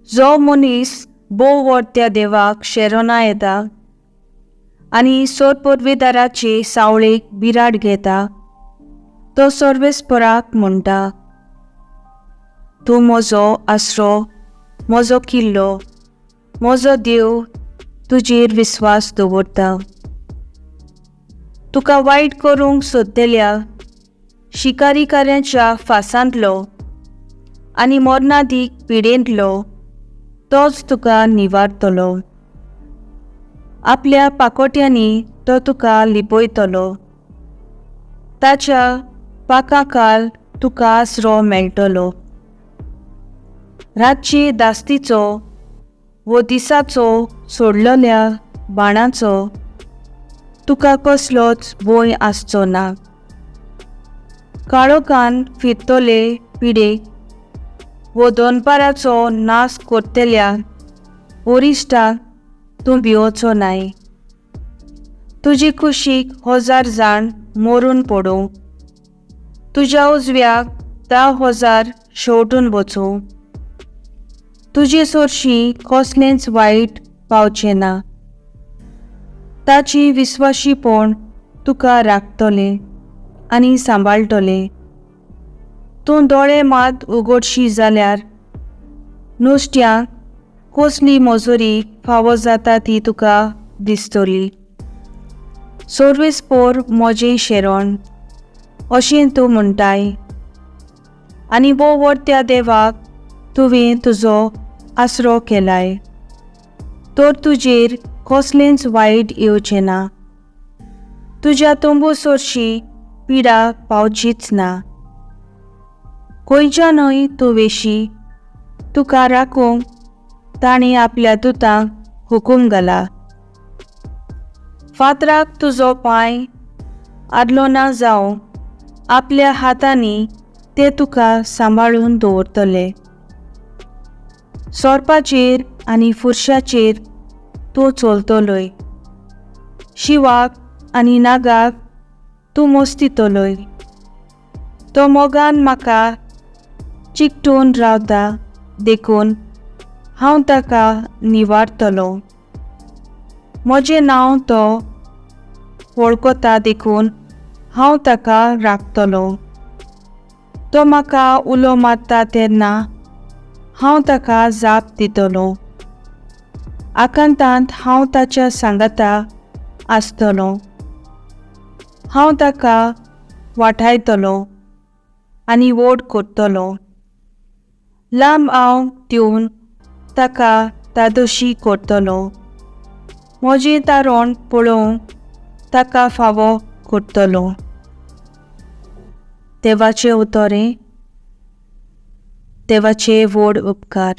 जो मनीस भोव व्हड त्या देवाक शेरोना येता आनी सोरपोरवेदाराचे सावळेक बिराड घेता तो सर्वेस्पराक म्हणटा, तूं म्हजो आसरो, म्हजो किल्लो, म्हजो देव, तुजेर विस्वास दवरता. तुका वायट करूंक सोदतल्या शिकारीकाऱ्यांच्या फासांतलो आनी मरणादीक पिडेंतलो तोच तुका निवारतलो. आपल्या पाकोट्यांनी तो तुका लिपयतलो, ताच्या पाकाखाल तुका आसरो मेळटलो. रातची दास्तीचो वो दिसाचो सोडलेल्या बाणाचो तुका कसलोच भंय आसचो ना. काळोखान फिरतले पिडेक वो दनपाराचो नाश करतल्या ओरिश्टाक तूं भिवचो नाय. तुजी कुशीक 1000 जाण मरून पडूं, तुज्या उजव्याक 10,000 शेवटून वचूं. तुजे सरशीं कसलेंच वायट पावचें ना. ताची विस्वाशीपण तुका राखतलें आनी सांबाळटलें. तूं दोळे मात उगडशी जाल्यार नुस्त्यांक कसली मजुरी फावो जाता ती तुका दिसतली. सर्वेस्पोर म्हजें शेरण अशें तूं म्हणटाय आनी भोव व्हड त्या देवाक तुवें तुजो आसरो केलाय, तर तुजेर कसलेंच वायट येवचें ना. तुज्या तंबू सरशी पिडा पावचीच ना. खंयच्यानूय तूं वेशी, तुका राखूंक तांणी आपल्या दुतांक हुकूम घाला. फातराक तुजो पांय आदलो ना जावं आपल्या हातांनी ते तुका सांबाळून दवरतले. सोरपाचेर आनी फुरशाचेर तूं चलतलोय, शिवाक आनी नागाक तूं मोस्तितलोय. तो मोगान म्हाका चिकटून रावता देखून हांव ताका निवारतलो. म्हजें नांव तो वळखता देखून हांव ताका राखतलो. तो म्हाका उलो मारता तेन्ना हांव ताका जाप दितलो. आकांतांत हांव ताच्या सांगाता आसतलो. हांव ताका वाटायतलो आनी व्हड करतलो. लांब आंव दिवन ताका तादोशी करतलो. म्हजें तारण पळोवंक ताका फावो करतलो. देवाचें उतरें, देवाचे व्हड उपकार.